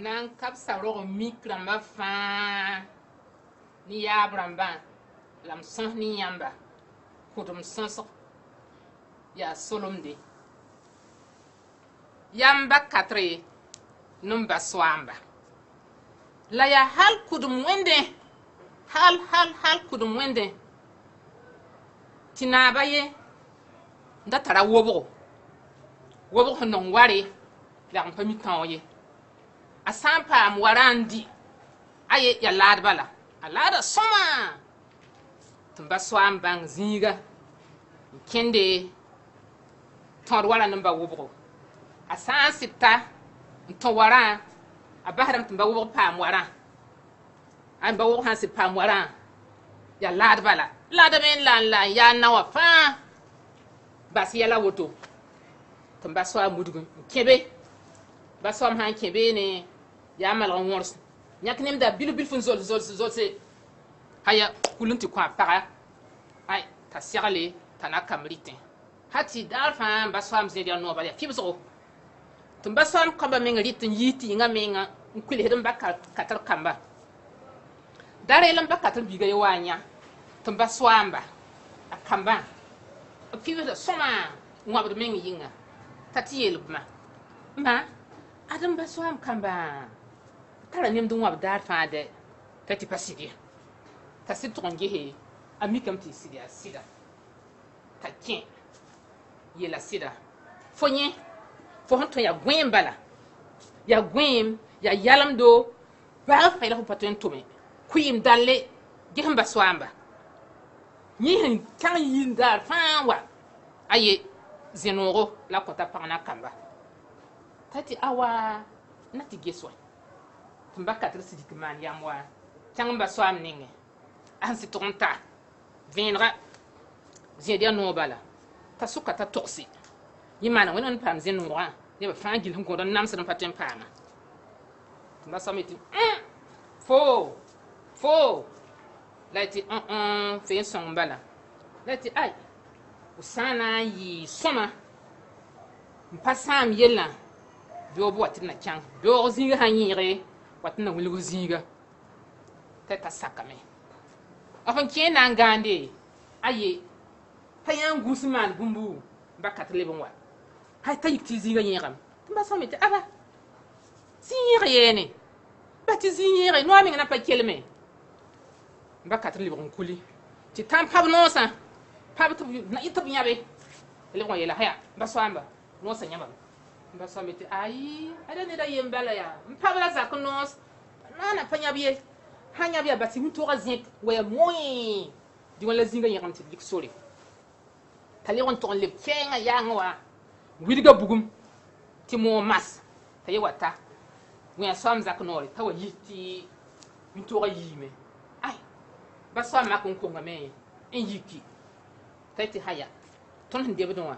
Nan kabsa rog mik rãmbã fãa ne yaab rãmbã la m sõs ne yãmba kʋdem sõsg yaa solemde yãmba katre ne m ba soaamba la yaa hal kʋdem wẽndẽ hal hal hal kʋdem wẽndẽ tɩ naaba ye n da tara wobgo wobg sẽn nong ware la n pa mi tão ye a sã n paam warã n dɩ a ye ya laad bala a laada sõma tɩ m ba soaam bãng zĩiga n kẽnde tõod wara ne m ba wobgo a sã n sɩd ta n tõ warã a basdame tɩ m ba wobg paam warã a m ba wobg sã n sɩd paam warã ya laad bala laadame n la n la n yaa naowã fãa bas yɛla woto tɩ m ba soaam wudg n kẽ be ba soaam sã n kẽ beene yaa malg n wõrs yãk nemda bilf bilf n zols zols zolse aya kul n tɩ kõ a paga ay t'a segle t'a na kamb rɩtẽ ha tɩ daar fãa n ba soaam zẽed yaa noog bala yaa fibsgo tɩ m ba soaam kãmbã meng rɩt n yiis tɩ yĩngã menga n kulsd n ba katr kamba da reel n ba katr biiga ye wa n yã tɩ m ba soaamba a kambã b fibsda sõma n wãbd meng yĩnga t'a tɩ yeel bãmba ma ad n ba soaam kambã tara nemd n wãb daar fãa dɛ t'a tɩ pa sɩd ye t'a sɩd tʋg n gese a mikame tɩ sɩd yaa sɩda t'a kẽ yeela sɩda fo yẽ fo sẽn tõe yaa gõeem bala yaa gõeem yaa yalemdo baa f pa yɛla fo pa tõe n tʋme kʋɩɩm dalle ges n ba soaamba yẽ sẽn kãng yiim daar fãa wa aye zẽ-noogo la kõta pag na kamba t'a tɩ awa na tɩ ges wa tɩ m ba katr sɩd n maan yam wa kãng n ba soaam nengẽ a sẽn sɩd tʋg n ta vẽenega zẽed yaa noog bala t'a sʋka t'a togse yẽ maana wẽnd n paam zẽ-noogã nebã fãa gill sẽn gõd n namsd n pa tõe n paama tɩ m ba soaam yetɩ fo fo la tɩ fo n sõng bala la tɩ ay f sã n na n yɩ sõma n pa sãam yellã beoog bɩ wa tɩ d na kãng beoog zĩiga sã n yẽege wa tɩ d na wilg zĩiga t'a t'a sakame f n kẽ na n gãande aye pa yã n gũus n maan bũmbu n ba kat leb n wa hay t'a yik tɩ zĩiga yẽegame tɩ m ba sõame tɩ aba zĩ yẽeg yeene ba tɩ zĩ yẽege noa meng na pa kelme n ba kat lebg n kuli tɩ tãn pãb noosã pãb tɩ b yãbe lebg n yeela haya n ba soaamba noosã yãbame n ba soaame tɩ ayi ada ned a yem bala yaa n pãb la zak noos naana pa yãb ye sã yãb yaa bas wĩntoogã zẽk wa yaa moẽ dɩ wã la zĩiga yẽgem tɩ d yik sore t'a lebg n tʋg n leb kɛɛngã yaangẽ wa wilga bugum tɩ moog mas t'a ye wa ta wẽ soaam zak noore t'a wa yis tɩ wĩntoogã yiime ay ba soaam mak n kongame n yiki t'a tɩ haya tõnd sẽn debdẽ wã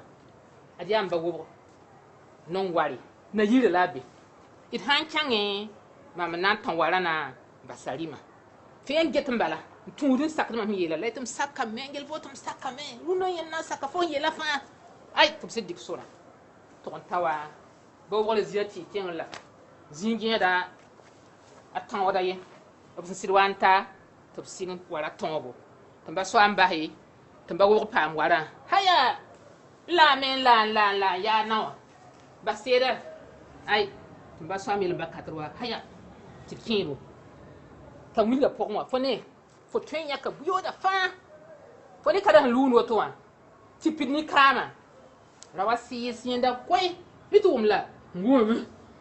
ad yaa n ba wobg nong ware na yirã la a be d sã n kãngẽ mam n na n tõ warã na basa rɩma fẽe n get n bala n tũud n sakd mam sẽn yeela la tɩ m sakame n gel fo tɩ m sakame rũndã yẽnd na n saka fo n yeela fãa ay tɩ b sẽn dɩk sorã tʋg n ta wa ba wobg zĩigã tɩ kẽngr la zĩig yẽeda a tõogda ye b sẽn sɩd wa n ta tɩ b sɩng wara tõogo tɩ m ba soaam base tɩ m ba wobg paam warã haya laame n la n la n la n yaa naowã ba seeda ay tɩ m ba soaam yel n ba katr wa haya tɩ d kẽebo t'a wilga pʋgẽ wã fo ne fo tõe n yãka buyooda fãa fo ne ka ra sẽn luund woto wã tɩ pid ne kaamã ra wa sɩɩs yẽnda koe bɩ tɩ wʋm la n wʋmame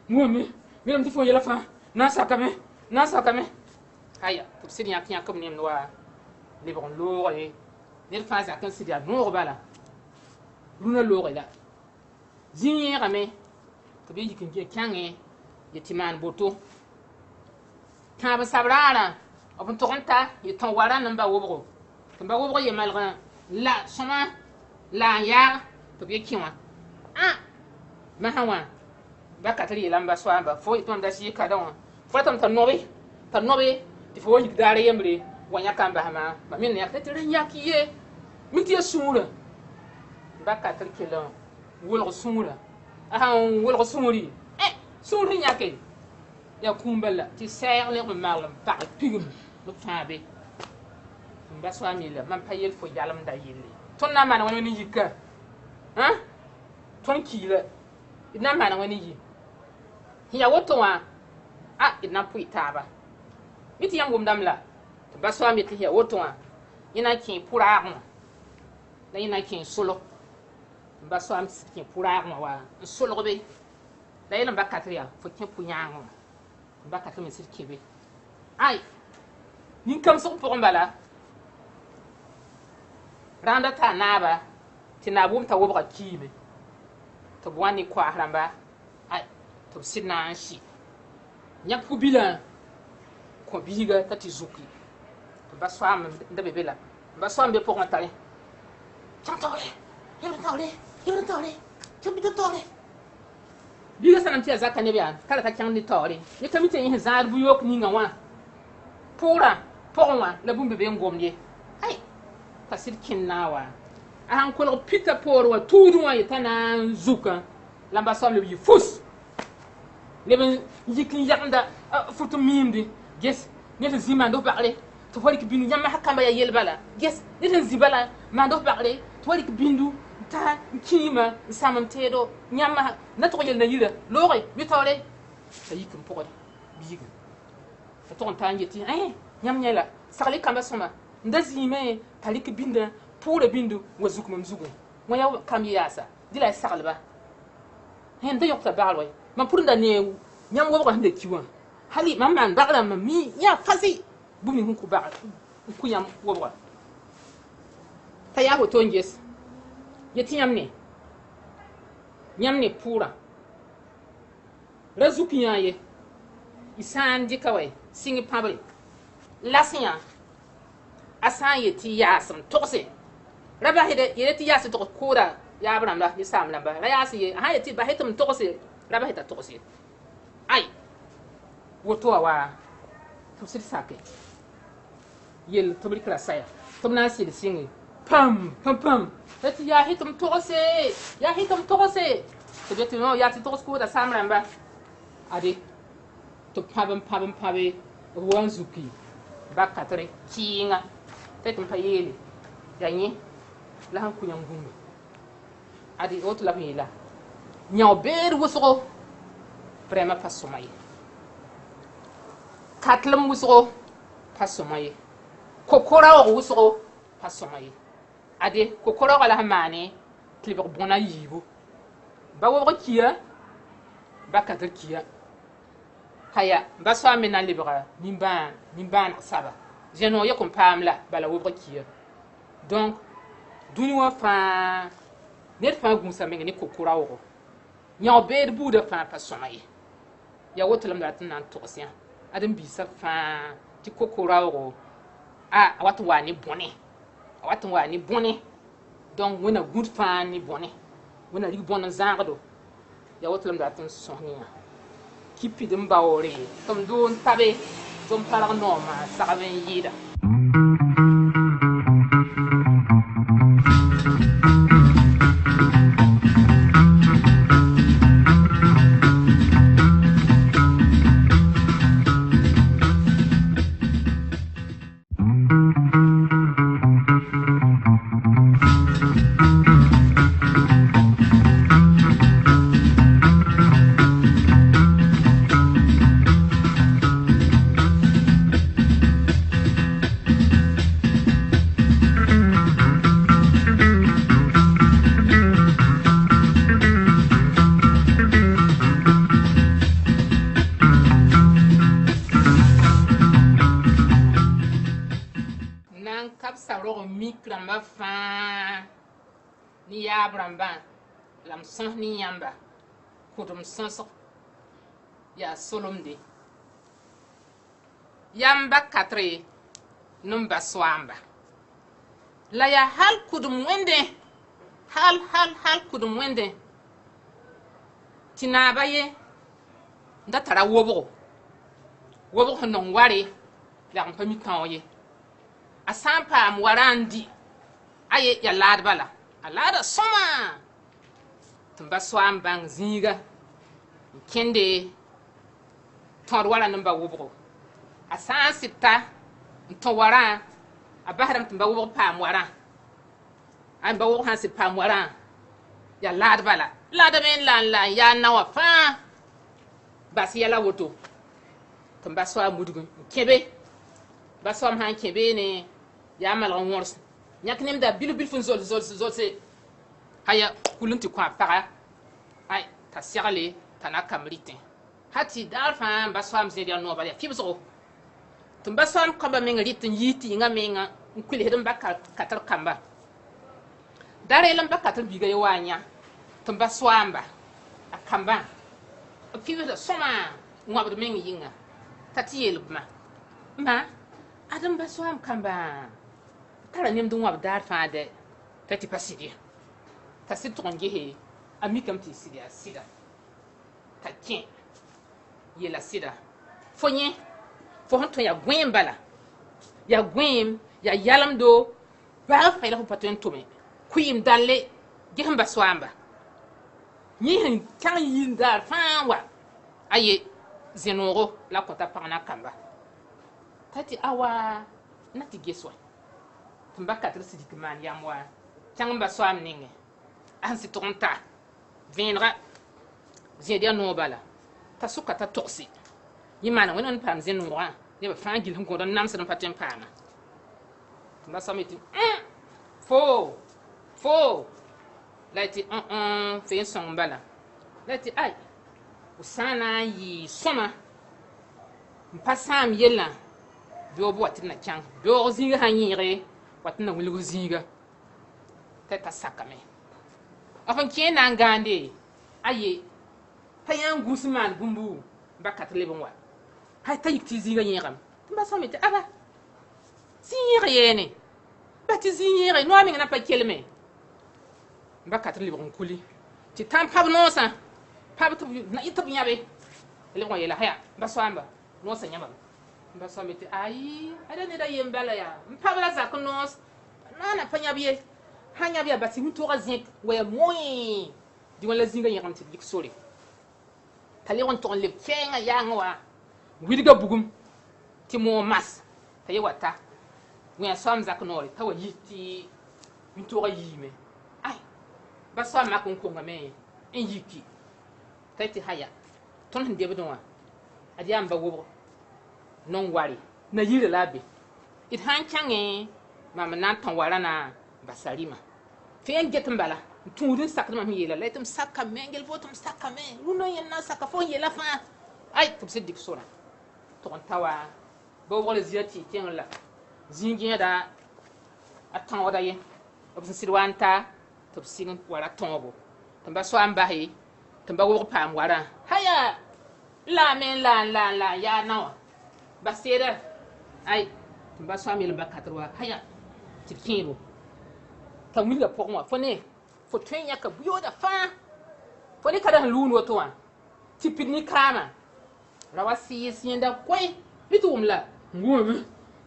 n wʋmame wilame tɩ fo n yɛla fãa na n sakame na n sakame aya tɩ b sɩd yãk yãk b nemd wa lebg n loogre ned fãa zak n sɩd yaa noog bala rũnã looge la zĩ yẽegame tɩ b yik n kãngẽ Yetɩ maan boto tãab sab raarã b n tog n ta yetɩ tão wara ne n ba wobgo tɩ ba wobg yemalgã la sõma la n yaag tɩ b ye kẽ wã a masã wã ba ka tɩ d yeela n ba soaamba fo yetɩ mam da sɩɩ kada wã fo ratame t'a nobe tɩ fo wa yik daar yembre wa yãka n bas maa mam yẽnd yãk tɩ rẽ yãk ye mi tɩ ya sũurã ba ka tɩ d kell n wolg sũurã a sãn wolg sũuri sũur sẽn yãke yaa kũum bala tɩ sɛɛg leb n magl n pag pigem b fãa be n ba soaam yeela mam pa yel fo yalemda yelle tõnd na n maana wãn ne yika tõnd kiila d na n maana wãn ne yi sẽn yaa woto wã a d na n pʋɩ taaba mi tɩ yãmb wʋmdame la tɩ ba soaam yetɩ sẽn yaa woto wã yẽ na n kẽ pʋraagẽ wã la yẽ na n kẽ solg n ba soaam kẽ pʋraagẽ wã wa n solg be la yel n ba kat yaa fo kẽ pʋ-yãangẽ wã n ba kat me sɩd kẽ be ay nin-kãmsg pʋgẽ bala rãanda taa naaba tɩ naab wʋm t'a wobga kiime tɩ b wa ne koaas rãmba ay tɩ b sɩd na n sɩ yãk pu-bilã kõ biiga t'a tɩ zuki tɩ ba soaam n da be be la ba soaam be pʋgẽ tare kẽng taoore yẽbr taoore yẽbr taoore kẽng bɩ taoore biiga sã n tɩ yaa zaka neb yaa tara t'a kẽng ne taoore yẽ ka mi tɩ yẽ sẽn zãad bu-yook ninga wã pʋʋrã pʋgẽ wã la bũmb be n gomd ye ay t'a sɩd kẽnd naa wa a sãn kolg pita poor wã tuudẽ wã yet'a na n zukã la n ba soaam leb yɩ fus leb n yik n yagenda fut n miimdẽ ges ned sẽn zĩ maand f bagre tɩ fo rɩk bĩndu yãmb masã kamba yaa yel bala ges ned sẽn zĩ bala maand f bagre tɩ wa rɩk bĩndu n ta n kĩima n sãm n teedo yãmb masã na tʋg yel na yira looge bɩ taoore t'a yik n pʋgd biigã t'a tʋg n taa n yetɩ yãmb yẽ la sagl y kamba sõma n da zĩime t'a rɩk bĩndã pʋʋra bĩndu wa zuk mam zugẽ wã yaa kam yaasa dɩ la y saglba n da yõkta bagr wa mam pʋr n da ne yãmb wobgã sẽn da ki wã hali mam maan bagrã mam mi yã fasi bũmb ning sẽn kʋ bagr n kʋ yãmb wobga t'a yaa woto n ges yetɩ yãmb ne pʋʋrã ra zuk yã ye y sã n dɩka wa sɩng pãbre las yã a sã n yetɩ yaasem togse ra bas yele tɩ yaas tɩ togs kʋʋda yaab rãmba ne saam rãmba ra yaas ye a sã n yetɩ bas tɩ m togse ra bas t'a togs ye ay woto wã wa tɩ b sɩd sake yel tɩ b rɩk ra saya tɩ b na n sɩd sɩnge pam pam pam la tɩ yaa tɩ m togse yaa tɩ m togse tɩ b yetɩ no yaa tɩ togs kʋʋda saam rãmba ade tɩ b pãb n pãb n pãbe b wa n zuki ba katre kɩɩnga tɩ tɩ m pa yeele yaa yẽ la sẽn kʋ yãmb bũmba ade woto la b yeela yão beed wʋsgo vraiment pa sõma ye katlem wʋsgo pa sõma ye ko-koraoog wʋsgo pa sõma ye ade ko-koraoogã la sẽn maane tɩ lebg bõna yiibu ba wobg kia ba katr kia ka ya ba soaam me na n lebga nimbãaneg saba zẽnog yek n paam la bala wobg kia donc dũni wã fãa ned fãa gũusa meng ne ko-koraoogo yão beed buudã fãa pa sõma ye yaa woto la m dat n na n togs yã ad n biisã fãa tɩ ko-koraoogo a wat n waa ne bõne a wat n waa ne bõne donc wẽnna gũud fãa ne bõne wẽnna rig bõn n zãagdo yaa woto la m dat n sõs ne yã kipid n baoore tɩ m doo n tabe tɩ m parg noomã sagb n yɩɩda. Na n kabsa rog mik rãmbã fãa ne yaab rãmbã la m sõs ne yãmba kʋdem sõsg Yaa solemde yamba katre ne ba soaamba la yaa hal kʋdem wẽndẽ hal hal hal kʋdem wẽndẽ tɩ naaba ye n da tara wobgo wobg sẽn nong ware la n pa mi tão ye a sã n paam warã n dɩ aye ya laad bala a laada sõma tɩ m ba soaam bãng zĩiga n kẽnde tõod wara ne ba wobgo a sã n sɩd ta n tõ warã a basdame tɩ m ba wobg paam warã a m ba wobg sã n sɩd paam warã ya laad bala laadame n la n la n yaa naowã fãa bas yɛla woto tɩ m ba soaam wudg n kẽ be ba soaam sã n kẽ beene yaa malg n wõrs yãk nemda bilf bilf n zols zols zolse aya kul n tɩ kõ a paga ay t'a segle t'a na kamb rɩtẽ ha tɩ daar fãa n ba soaam zẽed yaa noog bala yaa fɩbsgo tɩ m ba soaam kãmbã meng rɩt n yiis tɩ yĩngã menga n kulsd n ba katr kamba da reel n ba katr biiga ye wa n yã tɩ m ba soaamba a kambã b fɩbsda sõma n wãbd meng yĩnga t'a tɩ yeel bãmba ma ad n ba soaam kambã tara nemd n wãb daar fãa dɛ t'a tɩ pa sɩd ye t'a sɩd tʋg n gese a mikame tɩ sɩd yaa sɩda t'a kẽ yeela sɩda fo yẽ fo sẽn tõe yaa gõeem bala yaa gõeem yaa yalemdo baa fa yɛla fo pa tõe n tʋme kʋɩɩm dalle ges n ba soaamba yẽ sẽn kãng yiim daar fãa wa aye zẽ-noogo la kõta pag na kamba t'a tɩ awa na tɩ ges wa tɩ m ba katr sɩd yik n maan yam wa kãng n ba soaam nengẽ a sẽn sɩd tʋg n ta vẽenega zẽed yaa noog bala t'a sʋka t'a togse yẽ maana wẽnd n paam zẽ-noogã nebã fãa gill sẽn gõd n namsd n pa tõe n paama tɩ m ba soaam yetɩ fo fo la tɩ fo n sõng bala la tɩ ay f sã n na n yɩ sõma n pa sãam yellã beoog bɩ wa tɩ d na kãng beoog zĩiga sã n yẽege wa tɩ d na wilg zĩiga t'a t'a sakame f n kẽ na n gãande aye pa yã n gũus n maan bũmbu n ba kat leb n wa hay t'a yik tɩ zĩiga yẽegame tɩ m ba sõame tɩ aba zĩ yẽeg yeene ba tɩ zĩ yẽege noa meng na pa kelme n ba kat lebg n kuli tɩ tãn pãb noosã pãb tɩ b yãbe lebg n yeela haya ba soaamba noosã yãbame n ba soaame tɩ ayi ada ned a yem bala yaa n pãb la zak noos naana pa yãb ye sã yãb yaa bas wĩntoogã zẽk wa yaa moẽ dɩ wã la zĩiga yẽgem tɩ d yik sore t'a lebg n tʋg n leb kɛɛngã yaangã wa wilga bugum tɩ moog mas t'a ye wa ta wẽ soaam zak noore t'a wa yi tɩ wĩntoogã yiime ay ba soaam mak n kongame n yiki t'a tɩ haya tõnd sẽn debdẽ wã ad yaa n ba wobg non ware na yirã la a be d sã n kãngẽ mam n na n tõ warã na basa rɩma fẽe n get n bala n tũud n sakd mam sẽn yeela la tɩ m sakame n gel fo tɩ m sakame rũndã yẽnd na n saka fo n yeela fãa ay tɩ b sẽn dɩk sorã tʋg n ta wa ba wobg zĩigã tɩ tẽngr la zĩig yẽeda a tõogda ye b sẽn sɩd wa n ta tɩ b sɩng wara tõogo tɩ m ba soaam base tɩ m ba wobg paam warã haya laame n la n la n la n yaa naowã ba seeda ay tɩ m ba soaam yel n ba katr wa haya tɩ d kẽebo t'a wilga pʋgẽ wã fo ne fo tõe n yãka buyooda fãa fo ne ka ra sẽn luund woto wã tɩ pid ne kaamã ra wa sɩɩs yẽnda koe bɩ tɩ wʋm la n wʋmame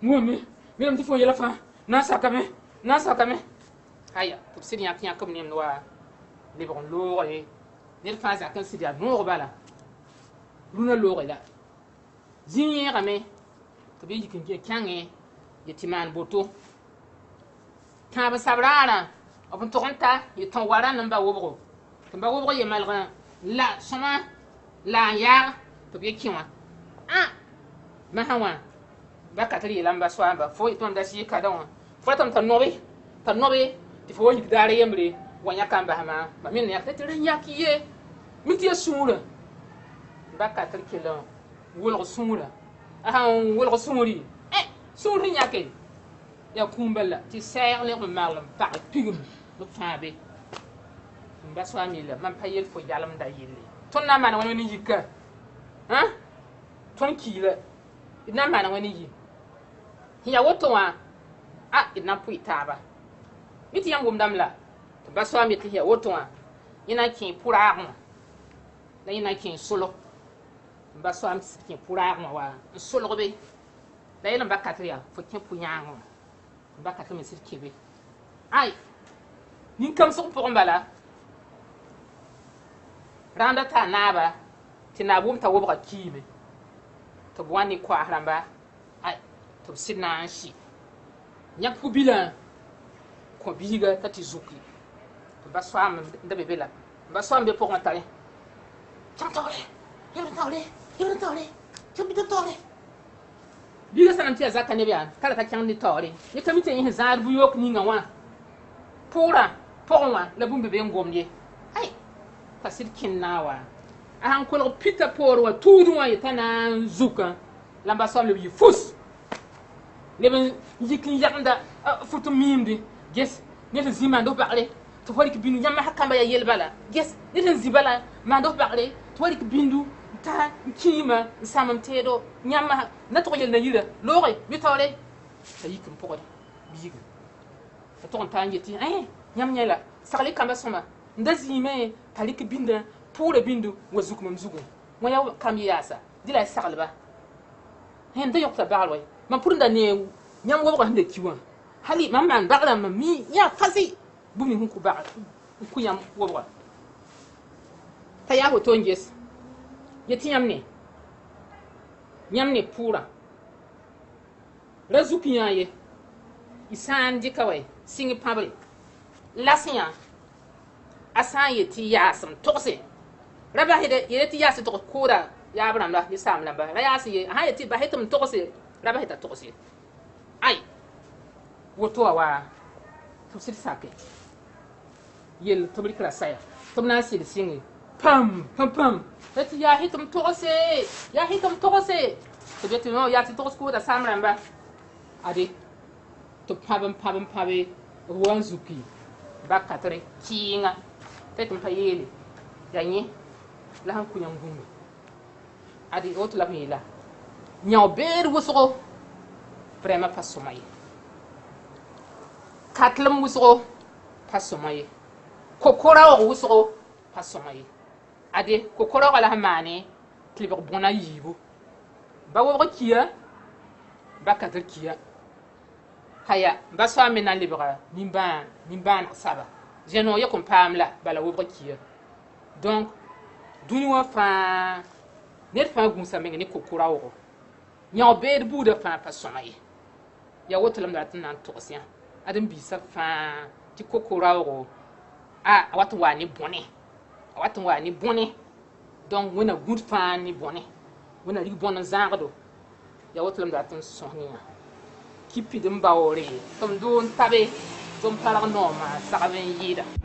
n wʋmame wilame tɩ fo n yɛla fãa na n sakame na n sakame aya tɩ b sɩd yãk yãk b nemd wa lebg n loogre ned fãa zak n sɩd yaa noog bala rũnã looge la zĩ yẽegame tɩ b yik n kãngẽ ye tɩ maan boto tãab sab raarã b n tʋg n ta ye tõ warã ne ba wobgo tɩ ba wobg ye malg la sõma la n yaag tɩ b ye kẽ wã ã masã wã ba ka tɩ d yeelame ba soaamba fo tɩ mam da sɩɩ kada wã fo ratame t'a nobe t'a nobe tɩ fo wa yik daar yembre wa yãka n basma mam me yãk tɩ rẽ yãk ye mi tɩ ya sũurã ba ka tɩ d kell n wolg sũurã a sãn wolg sũuri sũur sẽn yãke yaa kũum bala tɩ sɛɛg leb n magl n pag pigem b fãa be n ba soaam yeela mam pa yel fo yalemda yelle tõnd na n maan wãn wẽnd n yika Tõnd kiila d na n maana wẽnd n yi sẽn yaa woto wã a d na n pʋɩ taaba mi tɩ yãmb wʋmdame la tɩ ba soaam yetɩ sẽn yaa woto wã yẽ na n kẽ pʋraagẽ wã la yẽ na n kẽ n solg tɩ ba soaam sɩd kẽ pʋraagẽ wã wa n solg be la yel n ba katr yaa fo kẽ pʋ-yãangẽ wã n ba katr me sɩd kẽ be ay nin-kãmsg pʋgẽ bala rãanda taa naaba tɩ naab wʋm t'a wobga kiime tɩ b wa ne koaas rãmba ay tɩ b sɩd na n sɩ yãk pu-bilã kõ biiga t'a tɩ zuki tɩ ba soaam n da be be la ba soaam be pʋgẽ tare kẽng taoore yẽbr taoore yẽbr taoore kẽng bɩ taoore biiga sã n tɩ yaa zaka neb yaa t'a ra ka kẽng ne taoore yẽ ka mi tɩ yẽ sẽn zãad bu-yook ninga wã pʋʋrã pʋgẽ wã la bũmb be n gomd ye ay t'a sɩd kẽnd naa wa a sãn kolg pita poor wa tuudẽ wã yet'a na n zukã la n ba soaam leb yɩ fus leb n yik n yagenda fut n miimdẽ ges ned sẽn zĩ maand f bagre tɩ fo rɩk bĩndu yãmb masã kamba yaa yel bala ges ned sẽn zĩ bala maand f bagre tɩ wa rɩk bĩndu n ta n kĩima n sãam n teedo yãmb masã na tʋg yel na yira looge bɩ taoore t'a yik n pʋgd biiga t'a tʋg n taa n yetɩ yãmb yẽ la sagl y kamba sõma n da zĩime t'a rɩk bĩndã pʋʋra bĩndu wa zuk mam zugẽ wã yaa kam yaasa dɩ la y saglba n da yõkta bagr wɛ mam pʋr n da ne yãmb wobga sẽn da ki wã hali mam maan bagrã mam mi yã fasi bũmb ning sẽn kʋ bagr n kʋ yãmb wobga t'a yaa woto n ges yetɩ yãmb ne pʋʋrã ra zuk yã ye y sã n dɩka wɛ sɩng pãbre las yã a sã n yetɩ yaasem togse ra bas yele tɩ yaas tɩ togs kʋʋda yaab rãmba ne saam rãmba ra yaas ye a sã n yetɩ bas tɩ m togse ra bas t'a togs ye ay woto wã wa tɩ b sɩd sake yel tɩ b rɩk ra saya tɩ b na n sɩd sɩnge pam pam pam la tɩ yaa tɩ m togse yaa tɩ m togse tɩ b yetɩ no yaa tɩ togs kʋʋda saam rãmba ade tɩ b pãb n pãb n pãbe b wa n zuki ba katre kɩɩnga t'a tɩ m pa yeele yaa yẽ la sẽn kʋ yãmb bũmba ade woto la b yeela yão beed wʋsgo vraiment pa sõma ye katlem wʋsgo pa sõma ye ko-koraoog wʋsgo pa sõma ye ade ko-koraoogã la sẽn maane tɩ lebg bõna yiibu ba wobg kia ba katr kia haya ba soaam me na n lebga nimbãaneg saba zẽnog yek n paam la bala wobg kia donc dũni wã fãa ned fãa gũusa meng ne ko-koraoogo yão beed buudã fãa pa sõma ye yaa woto la m dat n na n togs yã ad n biisã fãa tɩ ko-koraoogo a wat n waa ne bõne a wat n waa ne bõne donc wẽnna gũud fãa ne bõne wẽnna rig bõn n zãagdo yaa woto la m dat n sõs ne yã kɩ pid n baoore tɩ m doo n tabe tɩ m parg noomã sagb n yɩɩda.